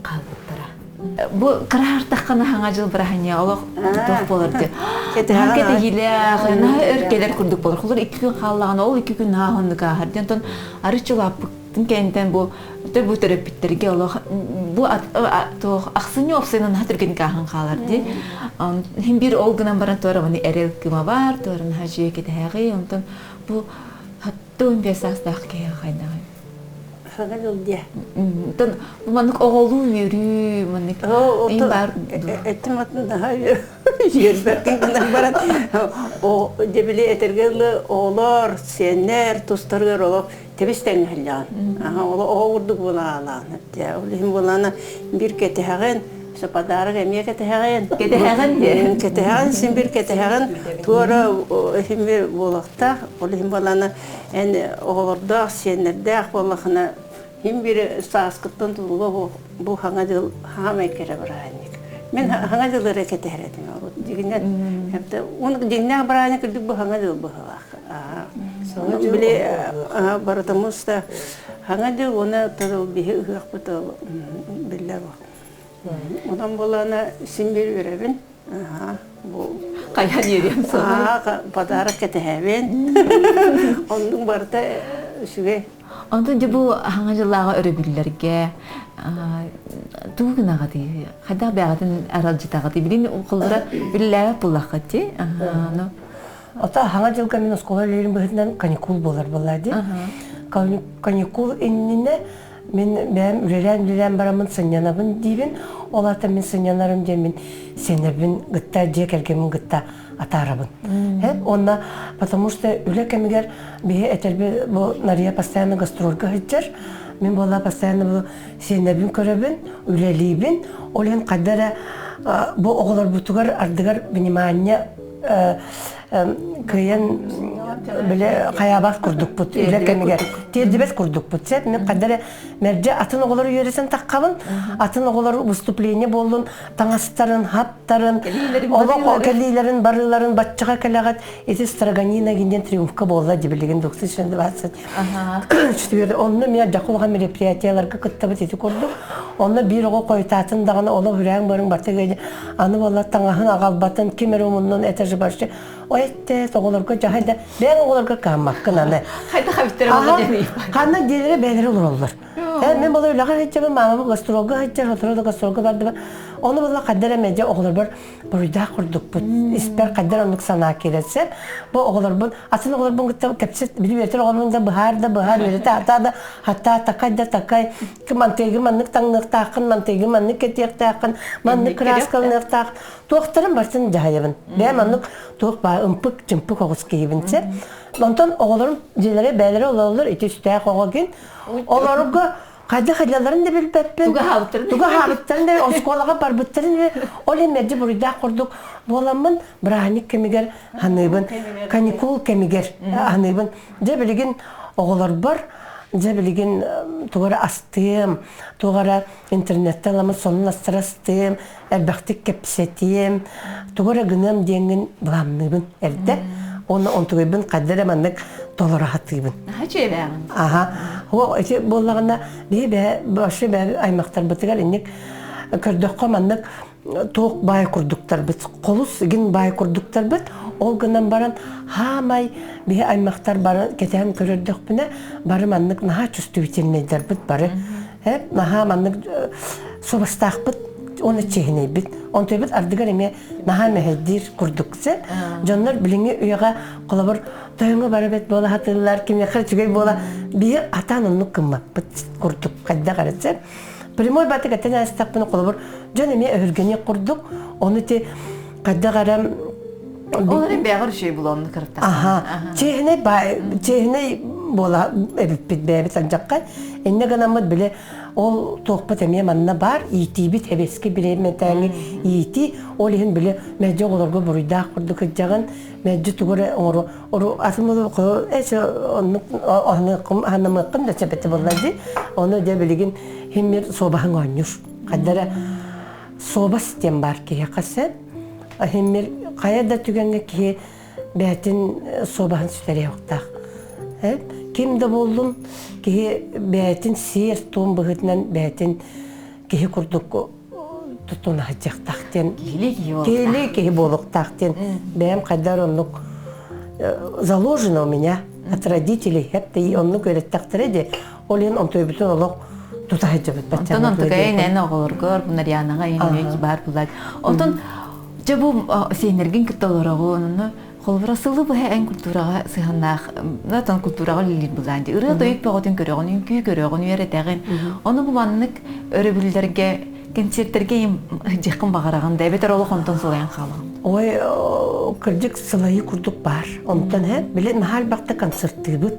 хаалбыттара.
Бу кыраһартаххына хаҥа дьыл быраһаньа олох туох буолар дии. Кэтэһиилээх, наһаа өр кэлэр курдук буолар. Холор икки күн хааллаҕына, ол икки күн наһаа уһуннук ааһар. Онтон арыт улааппыттын кэнниттэн бу бу төрөппүттэргэ олох бу туох ахсынньы уопсайынан наһаа түргэнник ааһан хаалар дии. Хин биир ол гынан баран туора эрэл кыма бар, туора наһаа үчүгэй кэтэһэҕий. Онтон бу 75 саастаах киһи хайдаҕый?
Саҥа дьыл диэ.
Онтон бу маннык оҕолуу үөрүү, маннык эйин баар
Эттим атын наһаа үөрбэккин гынан баран дьэ били этэргэ дылы оҕолор, сиэннэр тустарыгар олох тэбис тэҥҥэһиллэҕин. Аха, оҕо курдук буолаалаан. Ол иһин буолаана биир кэтэһэҕин, подарок эмиэ кэтэһэҕин.
Кэтэһэҕин диэ.
Кэтэһэҕин, син биир кэтэһэҕин. Туора иһин бир буолуохтаах. Ол иһин буолаана эн оҕолордоох, сиэннэрдээх буоллахына, иһин бир сааскыттан тулуга бу хаҥа дьыл хаамай кэрэ бырааһынньык. Мин хаҥа дьыл эрэ кэтэһэр этим. Дьиҥинэн, дьиҥнээх бырааһынньык кырдьык бу хаҥа дьыл быһыылаах. Били барытымыз да Хаҥа дьыл уонна оттон биһи ыһыахпыт биллэр Онон буолаана син биир үөрэбин. Бу
Хайаан үөрүөм суоҕа.
Подарок кэтэһэбин. Оннук барыта үчүгэй.
Онтон дьэ бу хаҥа дьыллааҕы өрөбүллэргэ тугу гынаҕытый? Хайдах бэйэҕитин аралдьытаҕытый? Билин холлора үлэлээбэт буоллаххыт дии.
Ото хаҥа дьылга мин оскуола үлэлиирим быһыытынан каникул буолар буолла дии. Каникул иннинэ мин бэйэм үлэлээн-үлэлээн бараммын сынньанабын диибин. Ол аата мин сынньанарым диэн мин сиэннэрбин кытта, дьиэ кэргэммин кытта атаарабын. Уонна потому что үлэ кэмигэр биһи этэрби бу Нария постоянно гастрольга сылдьар. Мин буолла постоянно бу сиэннэрбин көрөбүн, үлэлиибин. Ол иһин хайда эрэ бу оҕолорбутугар ардыгар внимание кыайан бile хайаабат курдукпут үлэ кэмигэр тиэрдибэт курдукпут сеп мен хайда эрэ мэлдьи атын оҕолору үөрэтэн таххабын атын оҕолор выступление буоллун таҥастарын хаптарын олох кэлиилэрин барыыларын баччаҕа кэлэҕит ити строганина гинден триумфка буолла дибилигин 2020 четвертый онно мен дьакулаха мероприятияларга кыттабыт ити курдук онно биир оҕо хойутаатын даҕаны олох үрээҥ барыҥ барта аны буолла таҥаһын аҕалбатын ким эрэ умуннун это же вообще ой этте оҕолорго дьаһай да бэйэҥ оҕолорго кыһаммаккын аны ханна диэлэрэ бэйэлэрэ олороллор мен була үлэҕэ сылдьабын маамам гастролга сылдьар сотору да гастролга бардыбын ону була хаддар эмэ оҕолорбор буруйдаах курдукпут испэр хайдар оннук санаа киирэрсэ бу оҕолорбун атын оҕолорбун кытта кэпсэт били үөрэтэр оҕолорбун да быһаар да быһаар үөрэтэ хатаа да хатаа такай да такай мантыйгы маннык таҥныахтааххын мантыйгы маннык кэтиэхтээххин маннык кырааскаланыахтаах туохтарын барытын дьаһайабын бэйэм маннык туох баа ымпык чымпык оҕус киһибин сэ онтон оҕолорум дьиэлэрэ бэйэлэрэ олороллор ити үстээх оҕо гин олорго Хайдах хайдаларын да билбэппин.
Туга хаалбыттарын.
Туга хаалбыттарын да оскуолаҕа барбыттарын да ол иһин мэлдьи буруйдаах курдук буоламмын бырааһынньык кэмигэр ханыыбын, каникул кэмигэр ханыыбын. Дьэ билигин оҕолорбор дьэ билигин тугу эрэ астыам, туох эрэ интернеттэн ыламмыт сонун астара астыам, элбэхтик кэпсэтиэм, тугу эрэ гыныам диэҥҥин былаанныыбын эрдэ. Уонна онтугайбын хайда эрэ маннык толоро сатыыбын.
Наһаа үчүгэйдээҕин.
Аха. О, ити буоллаҕына биһи бэйэ вообще бэйэ аймахтарбытыгар инник көрдөххө маннык туох баай курдуктарбыт, холус игин баай курдуктарбыт. Ол гынан баран хаамай биһи аймахтар бары кэтээн көрөрдөхпүнэ бары маннык наһаа чувствительнайдарбыт бары. Наһаа маннык суобастаахпыт уонна чиэһинэйбит. Онтуйбут ардыгар эмиэ наһаа мэһэйдиир курдук. Дьоннор билиҥҥи үйэҕэ холобур тойоҥҥо бары бэт буола сатыыллар, кимиэхэ үчүгэй буола биһи атаан оннук гыммаппыт курдук хайдах эрэ Прямой батык этэн аастахпына холобур дьон эмиэ өһүргэниэх курдук ону ити хайдах эрэ
Ол эрэн бэйэҕэр үчүгэй була онну кырыттахха.
Аха. Чиэһинэй чиэһинэй буола эбиппит бэйэбит алдьахха. Иннэ гынаммыт били ол туохпут эмиэ манна баар иитиибит эбэски бириэмэтээҥи иитии ол иһин били мэлдьи оҕолорго буруйдаах курдук сылдьаҕын мэлдьи тугу эрэ оҥору ору атын эчи оннук аһынымыаххын да сөп этэ буолла дии ону дьэ билигин химмир суобаһыҥ оонньуур хайда эрэ суобас диэн баар киһиэхэ сөп химмир хайа да түгэҥҥэ киһи бэйэтин суобаһын сүтэриэхтээх ким да буоллун киһи бэйэтин сиэр-туом быһыытынан бэйэтин киһи курдук туттуна сылдьыахтаах диэн киһилии киһи буолуохтаах диэн бэйэм хайдар оннук заложено у меня от родителей хэп оннук үөрэттэхтэрэ дии ол иһин онтуйбутун олох тута сылдьыбыт
Онтон онтукайын эн оҕолоргор Нарьянаҕа эн баар булар. Онтон дьэ бу сиэннэргин кытта олороҕун, онно холобура сылы быһа эн культураҕа сыһаннаах, отон культураҕа үлэлиир былаан дии. Ырыа-тойук бөҕөтүн көрөҕүн, үҥкүү көрөҕүн, үөрэтэҕин. Ону бу маннык өрөбүллэргэ, концертэргэ дьиэххин баҕараҕын да, эбэтэр олох онтон сылайан хаалаҕын.
Ой, кырдьык сылайыы курдук баар. Онтон һэ, били наһаа элбэхтэ концерттыыбыт.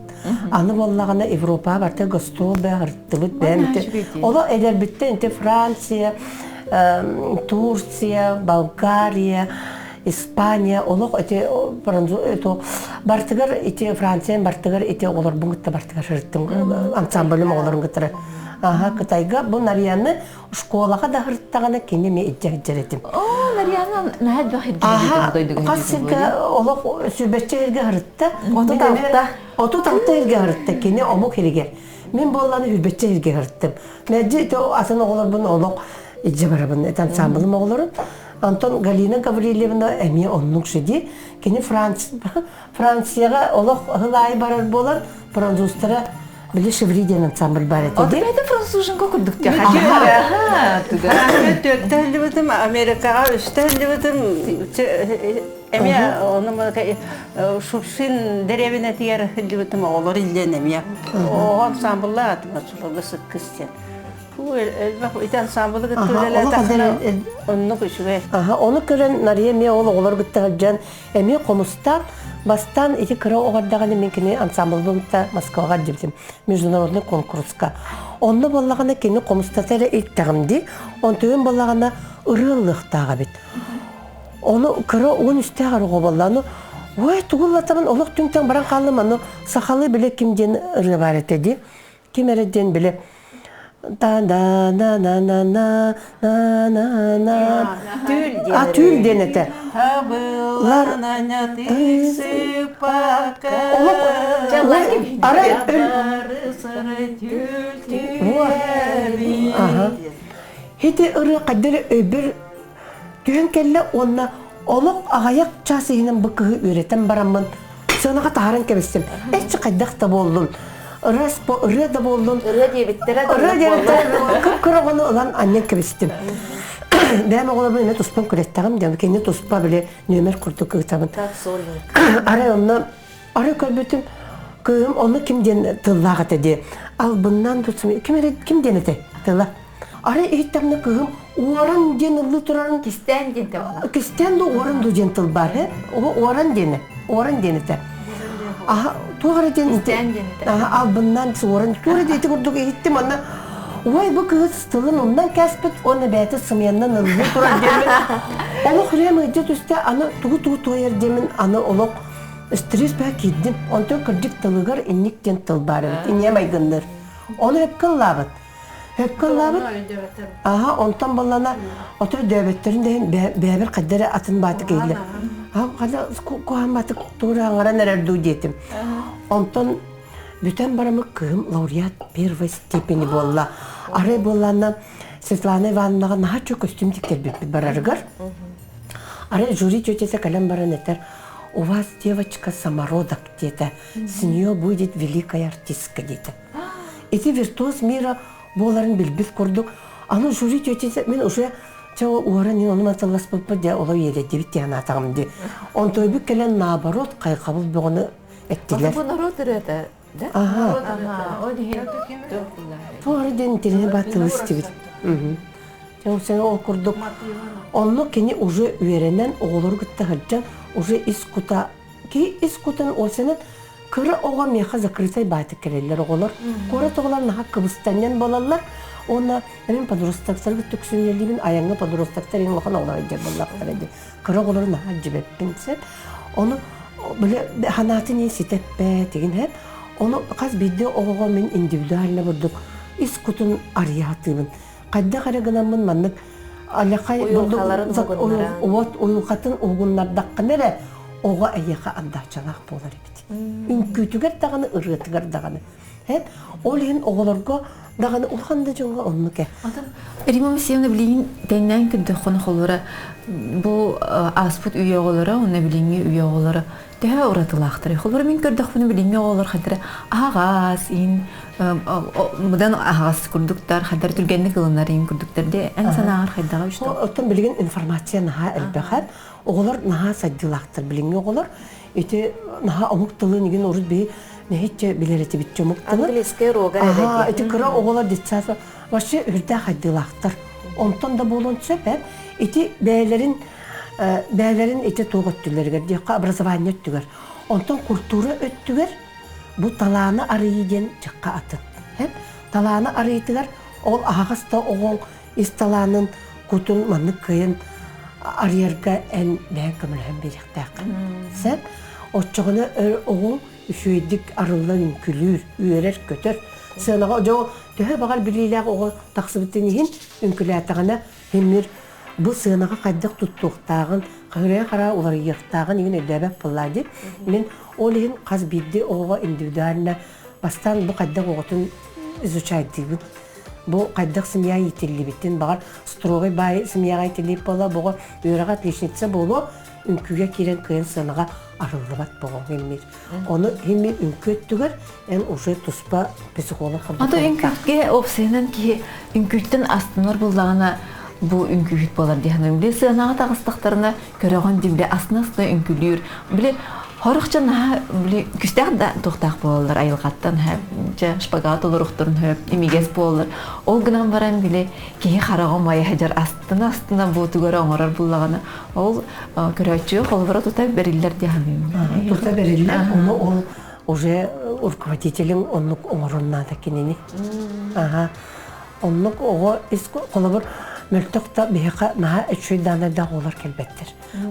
Аны буоллаҕына Европаҕа барыта гастрол бэҕэртибит бэйэм Оло эдэрбиттэн ити Франция, Турция, Болгария, Испания олох ити бартыгар ити Франция бартыгар ити оҕолорбун кытта бартыгар сырыттым ансамблым оҕолорун кытары Аха, Кытайга бу Нарьяны школаҕа да сырыттаҕына кини эмиэ илдьэ сылдьар этим.
Оо, Нарьяна наһаа элбэх сиргэ
Аха, хас сиргэ олох сүрбэччэ сиргэ сырытта.
36.
36 сиргэ сырытта кини омук сиригэр. Мин буолланы үрбэччэ сиргэ сырыттым. Мэлдьи ити атын оҕолорбун олох илдьэ барабын. Это ансамблым оҕолорун. Антон Галина Гаврильевна эмиэ оннук шиди. Кини Францияҕа олох ыһыл барар буолан, французтара били Шеври диэн ансамбль бар этэ.
Ото бэйэтэ француженка курдук
Төрттө сылдьыбытым, Америкаҕа үстэ сылдьыбытым. Эмиэ ону Шупшин дэриэбинэтигэр сылдьыбытым оҕолор иллэн эмиэ. Оҕо ансамбллаах атыма суларга сыккыс диэн. Элбэх ити ансамблы кытта үлэлээтэххинэ оннук үчүгэй.
Ону көрөн Нария эмиэ ол оҕолор кытта сылдьан эмиэ хомустаан бастаан ити кыра оҕо эрдэҕинэ мин кини ансамблбын кытта Москваҕа илдьибитим международный конкурска. Онно буоллаҕына кини хомустата эрэ илтэҕим дии. Онтуйум буоллаҕына ырыа ыллыахтаах эбит. Ону кыра 13-тээх оҕо буолла. Ону ой тугу ыллатабын олох түҥтэн баран хааллым аны сахалыы билэ ким диэн ырыа баар этэ дии. Ким эрэ диэн билэ та да на на на на на на на
Түүл диэн
А түүл диэн этэ. Лар Олох арай Хити ырыа каддары өйбөр Түһэн кэллэ уонна олох аҕыйах чаас иһинэн бу кыһы үөрэтэн бараммын сыанаҕа таһааран кэбистим. Эчи хайдах да буоллун, ырыас бо ырыа да буоллун.
Ырыа диэбиттэрэ
Ырыа диэбиттэрэ кып-кыра оҕону ылан анньан кэбистим. Бэйэм оҕолорбун эмиэ туспан күрэттэҕим диэн, кини туспа били нүөмэр курдук ыытабын. Арай онно арай көрбүтүм кыыһым онно ким диэн тыллаах этэ дии. Албыннаан тутсум ким эрэ ким диэн этэ тыла. Арай иһиттэҕинэ кыыһым уоран диэн ыллыы турарын
Кистээн диэн тыл
Кистээн дуу уоран дуу диэн тыл баар э Оҕо уоран диэнэ уоран диэн этэ Аха туох эрэ диэн
Кистээн диэн этэ
Аха албыннаан уоран туох эрэ ити курдук иһиттим онно Ой бу кыыс тылын умнан кээспит уонна бэйэтэ сымыйаннан ыллыы турар диэммин олох үрээм ыйдьа түстэ аны тугу-тугу туойар диэммин аны олох стресс баа киирдим онтон кырдьык тылыгар инник диэн тыл баар эбит инньэ майгынныыр ону өпкө ыллаабыт Өпкө ыллаабыт. Аха, онтон баллана отой дөбөттөрүн дэһин бэбэр хайда эрэ атын баатык иһиллэр. Аа, хада куһаан баатык тугу аңаран эрэр дуу диэтим. Онтон бүтэн барамык кыһым лауреат первой степени буолла. Арай буоллаана Светлана Ивановнаҕа наһаа чө көстүүм тиктэрбиппит барарыгар. Арай жюри тетята кэлэн баран этэр, у вас девочка самородок диэтэ, с нее будет великая артистка диэтэ. Ити виртуоз мира буоларын билбит курдук, аны жюри тетя мин уже чэ уоран мин ону маталласпыппыт дьэ оло үөрэдибит диэн аатаҕым дии. Онтойбут кэлэн наоборот хайҕабыл бөҕөнү эттилэр.
Бу норуот ырыата да?
Аха.
Ол иһин
Туора диэн интеллигент бааттылы истибит. Дьэ ол курдук онно кини уже үөрэнэн оҕолору кытта сылдьан уже ис кута киһи ис кутун ол сенен Кыра оҕо миэхэ закрытай баатык кэлэллэр оҕолор. Куорат оҕолор наһаа кыбыстанньан буолаллар. Уонна мин подростактарга түксүнньэлиибин, айаҥҥа подростактар ең улахан оҕолор дьэр буоллахтара дии. Кыра оҕолору наһаа дьибэппин сөп. Ону били ханаатын иин ситэппэ тигин һэп. Ону хас биирдии оҕоҕо мин индивидуально бурдук ис кутун арыйа сатыыбын. Хайдах эрэ гынаммын маннык алякай уот уйулҕатын уһугуннардаххына эрэ оҕо эйиэхэ отдачалаах буолар эбит. Үҥкүүтүгэр даҕаны, ырыатыгар даҕаны. Ол иһин оҕолорго даҕаны улахан да дьоҥҥо оннук ээ.
Рима Васильевна билигин тэҥнээн көрдөххүнэ холобура бу ааспыт үйэ оҕолоро уонна билиҥҥи үйэ оҕолоро төһө уратылаахтарый? Холобура мин көрдөхпүнэ билиҥҥи оҕолор хантара аһаҕас, иин мыдан аһаҕас курдуктар, хантара түргэнник ылынар иин курдуктар де эн санааҕар хайдаҕа үчтэ?
Оттон билигин информация наһаа элбэхэ. Оҕолор наһаа сайдыылаахтар билиҥҥи оҕолор. Ити наһаа омук тылын игин урут биһи нэһиччэ билэр этибит омук тылын.
Английскай рога
Аха, ити кыра оҕолор детсад вообще үрдээх хайдыылаахтар. Онтон да буолуон сөп ээ. Ити бэйэлэрин бэйэлэрин ити туох өттүлэригэр диэххэ образование өттүгэр. Онтон культура өттүгэр бу талааны арыйыы диэн дьахха атын. Талааны арыйыытыгар ол аһаҕас да оҕоҥ ис талаанын кутун маннык кыайан арыйарга эн бэйэҥ көмөлөһөн биэриэхтээххин. Сөп? Оччоҕуна оҕоҥ үчүгэйдик арыллан үҥкүлүүр, үөрэр-көтөр. Сыанаҕа дьэ төһө баҕар билиилээх оҕо тахсыбытын иһин үҥкүлээтэҕинэ Тимир бу сыанаҕа хайдах туттуохтааҕын, хара уларыйыахтааҕын иһин өйдөөбөт буоллаа дии. Мин ол иһин хас биирдии оҕоҕо индивидуально бастаан бу хайдах оҕотун изучайдыыбын. Бу хайдах семья иитиллибитин, баҕар строгай баай семьяҕа иитиллибит буолла, боҕо үөрэҕэ отличница буолуо, үҥкүүгэ киирэн кыайан сыанаҕа арыллыбат боҕо иммир. Ону химми үҥкүү өттүгэр эн уже туспа психолог
Ото үҥкүүгэ уопсайынан киһи үҥкүүттэн астынар буллаҕына бу үҥкүүһүт буолар дии саныыбын. Били сыанаҕа таҕыстахтарына көрөҕүн дии били астына-астына үҥкүүлүүр. Били хорох дьон наһаа били күстээх да туохтаах буолаллар айылҕаттан дьэ шпагат олоруохтарын хөп имигэс буолаллар. Ол гынан баран били киһи хараҕа умайа сылдьар астына-астына буотугар оҥорор буллаҕына ол көрөөччү холобура тута бэриллэр дии саныыбын.
Тута бэриллэр, ону ол уже руководителиҥ оннук оҥорон наада кинини. Аха. Оннук оҕо ис холобур мөлтөх да биһиэхэ наһаа үчүгэй даанайдаах оҕолор кэлбэттэр.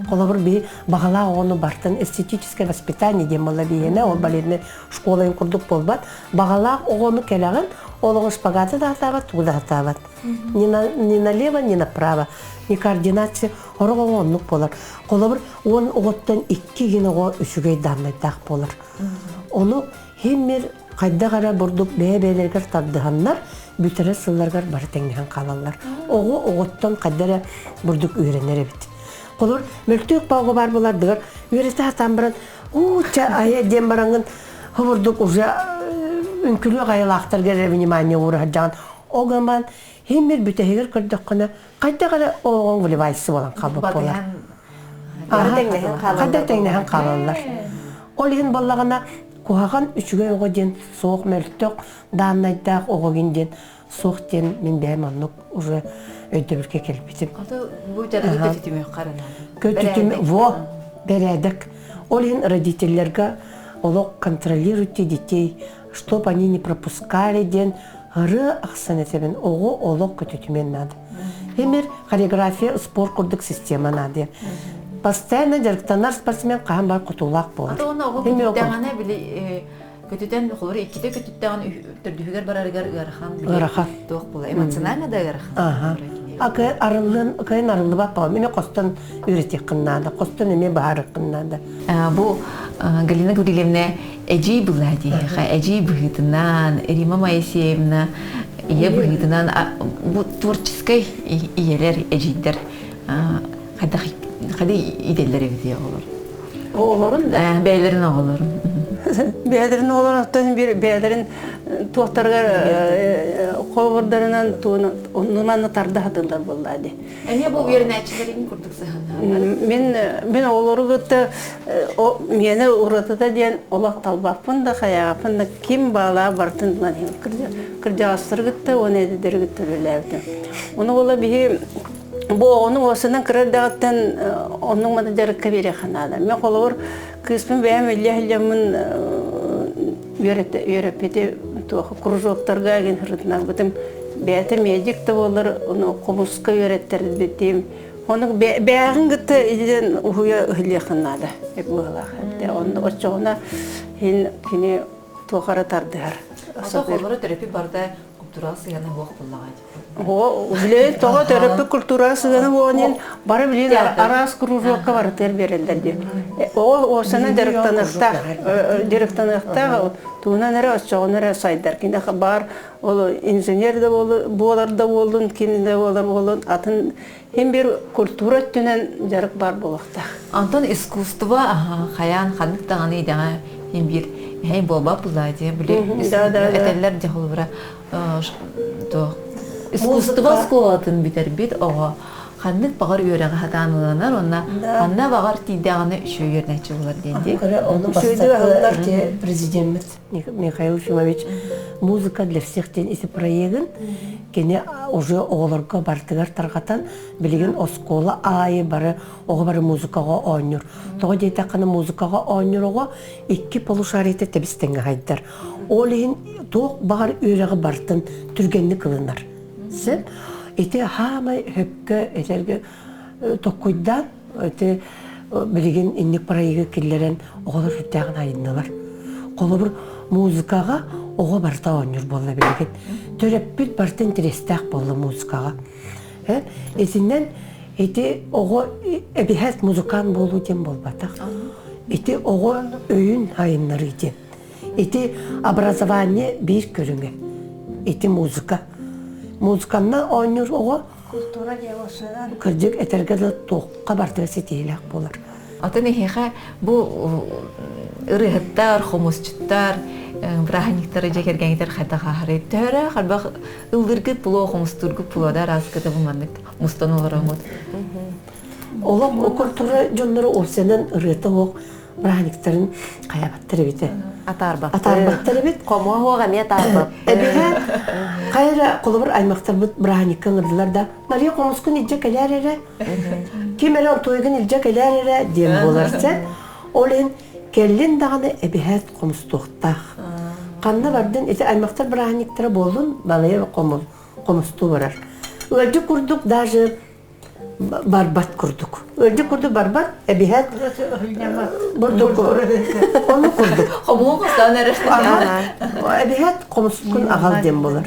Холобур би баҕалаах оҕону бартын эстетическое воспитание диэн буолла биһиэнэ ол балетный школа курдук буолбат. Баҕалаах оҕону кэлэҕин, ол оҕо шпагаты да сатаабат, тугу да сатаабат. Ни, на, ни налево, ни направо. Ни координация Сорох оҕо оннук буолар. Холобур, 10 оҕоттон икки гин оҕо үчүгэй дааннайдаах буолар. Ону химмир хайдах эрэ бурдук бэйэ-бэйэлэригэр тардыһаннар, бүтэрэр сылларыгар бары тэҥнэһэн хаалаллар. Оҕо оҕоттон хайда эрэ бурдук үөрэнэр эбит. Холобур, мөлтөх оҕо баар буолардыгар үөрэтэ сатаан баран, уу чэ айа диэн бараҥҥын хобурдук уже үҥкүлүөх айылаахтарга эрэ внимание уура сылдьаҕын. Ол гынан баран химмир бүтэһигэр көрдөххүнэ хайдах эрэ оҕоҥ выливайсы буолан хаалбыт буолар. Хайдах тэҥнэһэн хаалаллар. Ол иһин буоллаҕына куһаҕан үчүгэй оҕо диэн суох мөлтөх дааннайдаах оҕогин диэн суох диэн мин бэйэм оннук уже өйдөбүлгэ кэлбитим.
Бу дьарыгы көтүтүмүөххэ эрэ
Көтүтүм во бэрээдэк. Ол иһин родителлэргэ олох контролируйте детей, чтоб они не пропускали диэн ырыа ахсан этэбин оҕо олох көтүтүмүөн наада. Эмир хореография спорт курдук система наада. Постоянно дьарыктанар спортсмен хаһан бар кутуулаах буолар.
Ата уонна оҕо көтүттэҕинэ били көтүтэн холобур иккитэ көтүттэҕин төрдүһүгэр барарыгар ыарахан
ыарахан
туох була эмоционально да ыарахан.
Аха. Арыллын кыайын арыллыбат баҕам. Эмиэ хостон үөрэтиэххин наада, хостон эмиэ баһаарыаххын наада.
Бу Галина Гаврильевна эдьиий былаа диэхэ, эдьиий быһыытынан, Рима Моисеевна ийэ быһыытынан бу творческай ийэлэр, эдьиийдэр хайдах хайда идэллэр эбит оҕолор?
Оҕолорун да?
Бэйэлэрин оҕолорун.
Бэйэлэрин оҕолорун оттон бир бэйэлэрин туохтарыгар холобурдарынан оннунан тарда сатыыллар буоллаа дии.
Эмиэ бу үөрэнээччилэрин курдук сыһыаннаһаллар.
Мин мин оҕолору кытта миэнэ уратыта диэн олох талбаппын да хайааппын да ким баалаа барытын ылан кырдьаҕастары кытта уонна эдэрдэри кытта үлэлээбитим. Ону буола биһи бу оҕону уосанан кыра эрдэҕиттэн оннук маны дьарыкка биэриэххэ наада. Мен холобур кыыспын бэйэм иллэ сылдьаммын үөрэппити туох кружоктарга гин сырытынарбытым бэйэтэ медик да буоллар ону хомуска үөрэттэрбитим ону бэйэҕин кытта илдьэн уһуйа ыһыллыаххын наада быһыылаах онно оччоҕуна иһин кини туох эрэ тардыһар
Холобура төрөппүт барыта культураҕа сыһыана суох буоллаҕа
Билигин тоҕо төрөппүт культураҕа сыһыана буолан бары билигин араас кружокка барытыгар биэрэллэр диэн. Оҕо уопсанан дьарыктаныахтаах, дьарыктаныахтаах тугунан эрэ оччоҕуна эрэ сайдар. Кини баар ол инженер да буолар да буоллун, ким да буолар буоллун, атын хин бир культура өттүнэн дьарык баар буолуохтаах.
Онтон искусство хайаан ханнык даҕаны идэҕэ хин биир эһэй буолбат буллаа дии били этэллэр дьэ холобура искусство оскуолатын бүтэрбит оҕо ханнык баҕар үөрэҕи сатаан ылынар уонна ханна баҕар тиийдэҕинэ үчүгэй үөрэнээччи буолар диэн дии.
Ону бастакы президеммит Михаил Ефимович «Музыка для всех» диэн ити проегын кини уже оҕолорго барытыгар тарҕатан билигин оскуола аайы бары оҕо бары музыкаҕа оонньуур. Тоҕо диэтэххинэ музыкаҕа оонньуур оҕо икки полушариета тэбис тэҥҥэ хайдар. Ол иһин туох баҕар үөрэҕи барытын түргэнник ылынар. Сөп. Ити хаамай хөпкө этэргэ токкуйдаан ити билигин инник проегы киллэрэн оҕолор сүрдээҕин айыннылар. Холобур, музыкаҕа оҕо барыта оонньуур буолла билигин. Төрөппүт барыта интэриэстээх буолла музыкаҕа. Итинэн ити оҕо эбиһээт музыкант буолуу диэн буолбатах. Ити оҕо өйүн айыннарыы диэн. Ити образование биир көрүҥэ. Ити музыка. Музыканнан оонньуур оҕо
Культура диэн
кырдьык этэргэ дылы туохха барытыгар ситиһиилээх буолар.
Атын эһиэхэ бу ырыаһыттар, хомусчуттар бырааһынньыктары дьиэ кэргэҥҥитэр хайдах ааһарый? Төһөрө харбах ыллыыргыт булуо, хомустуургут булуо да арааскыта бу маннык мустан олороҥут.
Олох культура дьонноро уопсайынан ырыата суох бырааһынньыктарын хайаабаттар эбитэ.
Атаарбаттар.
Атаарбаттар эбит.
Хомуо суох эмиэ атаарбат.
Эбиһэ хайа холобур аймахтарбыт бырааһынньыкка ыҥырдылар да Мария хомускун илдьэ кэлээр эрэ, ким эрэ онтуойгун илдьэ кэлээр эрэ диэн буолар сэ. Ол иһин кэллин даҕаны эбиһээт хомустуохтаах. Ханна бардын ити аймахтар бырааһынньыктара буоллун, балайа хомустуу барар. Ыалдьыт курдук даже барбат курдук. Ыалдьыт курдук барбат, эбиһээт бурдук ону курдук.
Хомуһу хостоон эрэр.
Эбиһээт хомускун аҕал диэн буолар.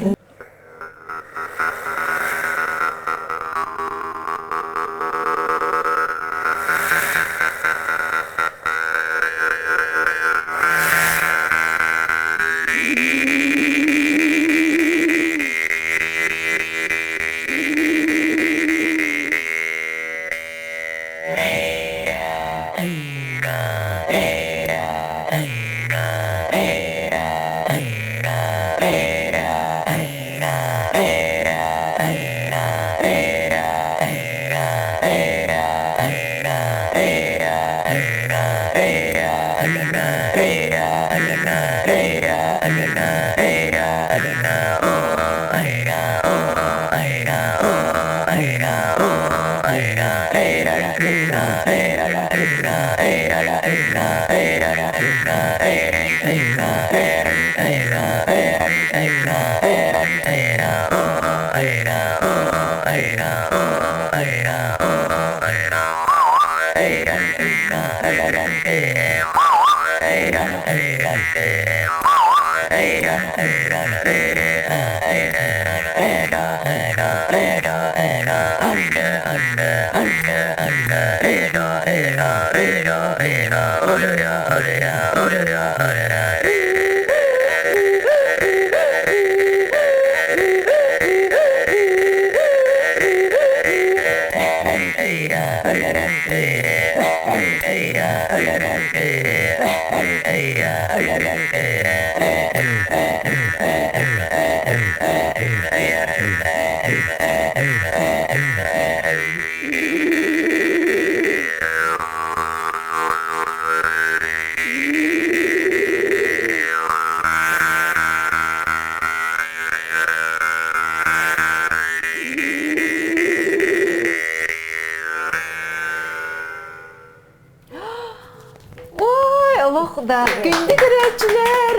Ой, олох да күндү көрөөччүлэр,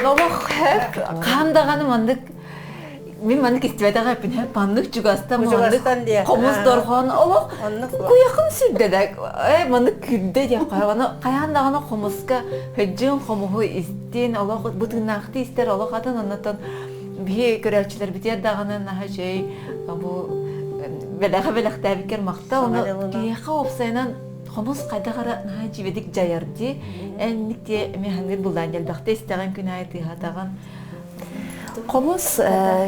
олох хаһан даҕаны маннык мин маннык истибэтэх эппин маннык чугастан маннык хомус дорҕоон олох куйахым сүрдэ да э маннык күрдэ диэх аны хайаан даҕаны хомуска хөдьүн хомуһу истин олох бытыынаахты истэр олох атын оннотон биһи көрөөччүлэрбитигэр даҕаны наһаа үчүгэй бу бэлэҕи бэлэхтээбиккэр махтал ону киһиэхэ уопсайынан хомус хайдах эрэ наһаа дьиибэтик дьайар дии энник диэ эмиэ ханыыр буллаан элбэхтэ истэҕин күн аайы тыаһатаҕын
Хомус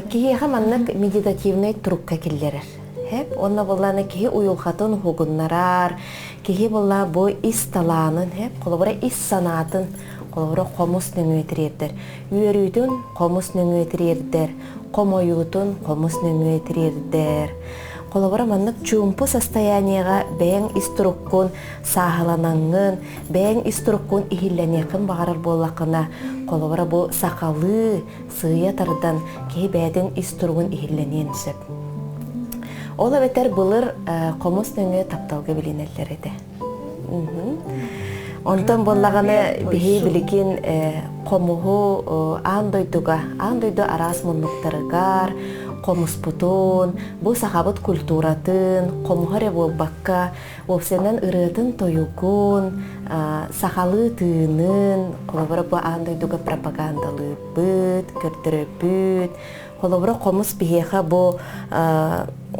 киһиэхэ маннык медитативнай турукка киллэрэр. Хэп уонна буоллаана киһи уйулҕатын уһугуннарар, киһи буолла бу ис талаанын, хэп холобура ис санаатын холобура хомус нөҥүө тириэрдэр. Үөрүүтүн хомус нөҥүө тириэрдэр, хомойуутун хомус нөҥүө тириэрдэр. Холобура маннык чуумпу состояниеҕа бэйэҥ ис туруккун сааһыланаҥҥын, бэйэҥ ис туруккун иһиллэниэххин баҕарар буоллаххына, холобура бу сахалыы сыыйа тардан киһи бэйэтин ис туругун иһиллэниэн сөп. Ол эбэтэр былыр хомус нөҥүө тапталга билинэллэр этэ. Онтон буоллаҕына биһи билигин хомуһу аан дойдуга, аан дойду араас муннуктарыгар хомуспутун, бу сахабыт культуратын, хомуһа эрэ буолбакка, уопсайынан ырыатын-тойугун, сахалыы тыынын, холобура бу аан дойдуга пропагандалыырбыт, көрдөрөбүт. Холобура хомус биһиэхэ бу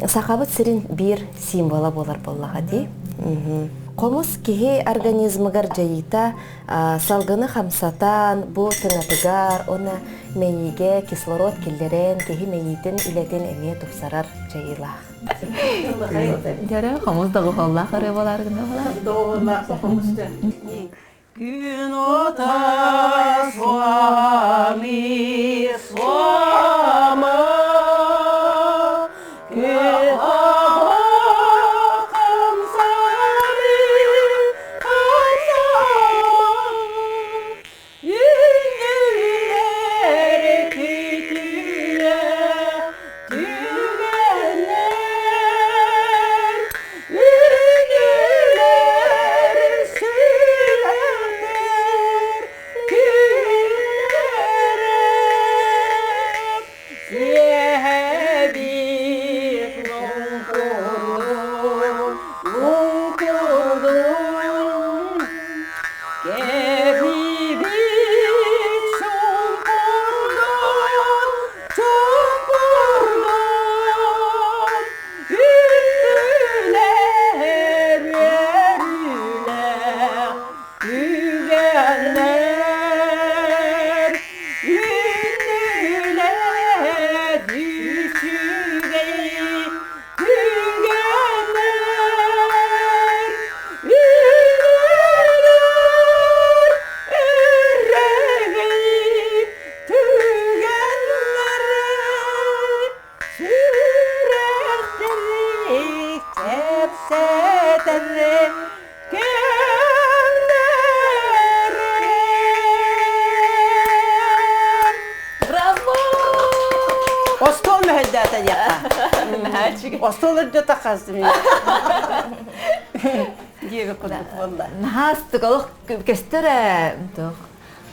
сахабыт сирин биир символа буолар буоллаҕа дии. Хомус киһи организмыгар дьайыыта салгыны хамсатан, бу тыҥатыгар уонна мэйиигэ кислород киллэрэн, киһи мэйиитин үлэтин эмиэ тупсарар дьайыылаах.
Дьэрэ, хомус доҕуһуоллаах ырыа буолаары гына буолар.
Доҕуһуоллаах хомус Күн ота суами суама
Браво!
Остуол мөһөйдөтө диэххэ. Остуол үрдө таххастым. Диэби курдук буолла.
Наһаа астык олох көстөр ээ.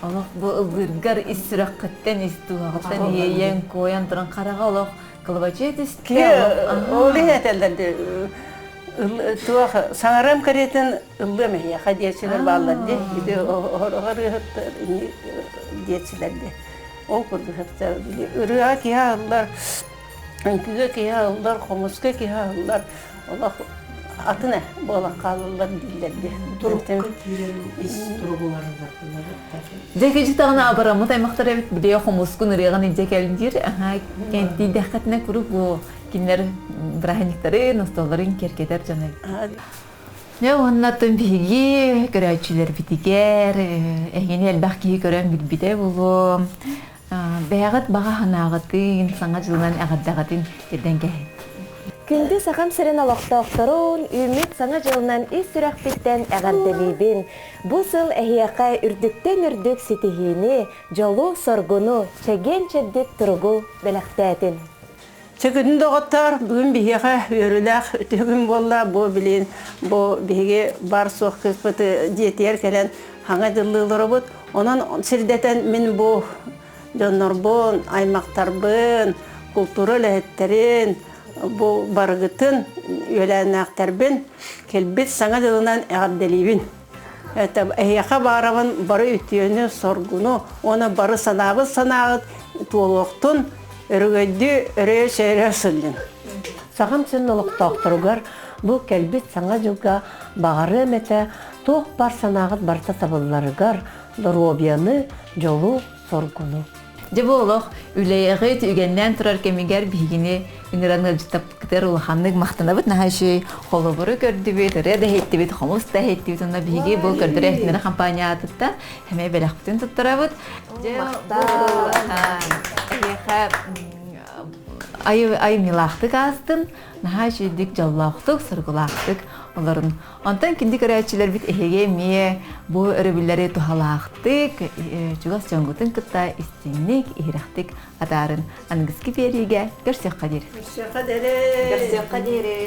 Олох бу ыллыыргар ис сүрэххиттэн, ис дууһаҕыттан иэйэн, куойан туран хараҕа олох кылабачыйа түстэ.
Ол иһин этэллэр туох саҥарам кэриэтин ыллыам эһиэхэ диэччилэр бааллар дии. Ити ырыаһыттар диэччилэр дии. Ол курдук ырыаҕа киһи аһыллар, үҥкүүгэ киһи аһыллар, хомуска киһи аһыллар. Олох атын ээ буолан хаалаллар дииллэр дии.
Турукка киирэн ис туругуларыгар
Дьэ кыдьытаҕына абыраммыт аймахтар эбит билиэ хомускун ырыаҕын илдьэ кэлин диир. Аһаа кэнтийдэххитинэ куруук бу кинилэр бырааһынньыктарын, остуолларын киэркэтэр дьон эбит. Дьэ уонна оттон биһиги көрөөччүлэрбитигэр эһигини элбэх киһи көрөн билбитэ буолуо. Бэйэҕит баҕа санааҕытын, Саҥа дьылынан эҕэрдэҕитин тиэрдэн кэһин.
Күндү Сахам сирин олохтоохторун үүммүт Саҥа дьылынан ис сүрэхпиттэн эҕэрдэлиибин! Бу сыл эһиэхэ үрдүктэн үрдүк ситиһиини, дьолу-соргуну, чэгиэн-чэбдик туругу бэлэхтээтин!
Чэ, доҕоттоор, бүгүн биһиэхэ үөрүүлээх үтүө күн буолла. Бу билин бу биһиги бар суох кыыспыт дьиэтигэр кэлэн хаҥа дьыллыыларыбыт. Онон сирдэтэн мин бу дьоннорбун, аймахтарбын, култуура үлэһиттэрин, бу барыгытын, үөлээннээхтэрбин кэлбит Саҥа дьылынан эҕэрдэлиибин. Эһиэхэ баарабын бары үтүөнү, соргуну уонна бары санаабыт санааҕыт туолуохтун, өрөгөйдүү өрөйө-сөрө сылдьын.
Сахам сирин олохтоохторугар бу кэлбит Саҥа дьылга баҕарыам этэ туох баар санааҕыт барыта табылларыгар доруобуйаны, дьолу, соргуну.
Дьэ бу олох үлэҕит үгэннээн турар кэмигэр биһигини ыҥыран ыалдьыттаппытыгар улаханнык махтанабыт. Наһаа үчүгэй холобуру көрдүбүт, ырыа да иһиттибит, хомус да иһиттибит. Онно биһиги бу көрдөрөр иһитиннэрэр компания аатыттан эмиэ бэлэхпитин туттарабыт. Дьэ бу эһиэхэ айымньылаахтык аастын, наһаа үчүгэйдик дьоллоохтук, соргулаахтык олорун. Онтон кинди көрөөччүлэрбит эһиги эмиэ бу өрөбүллэри туһалаахтык, чугас дьоҥҥутун кытта истиҥник, иһирэхтик атаарын аныгыскы биэриигэ көрсүөххэ диэри.
Көрсүөххэ диэри.
Көрсүөххэ диэри.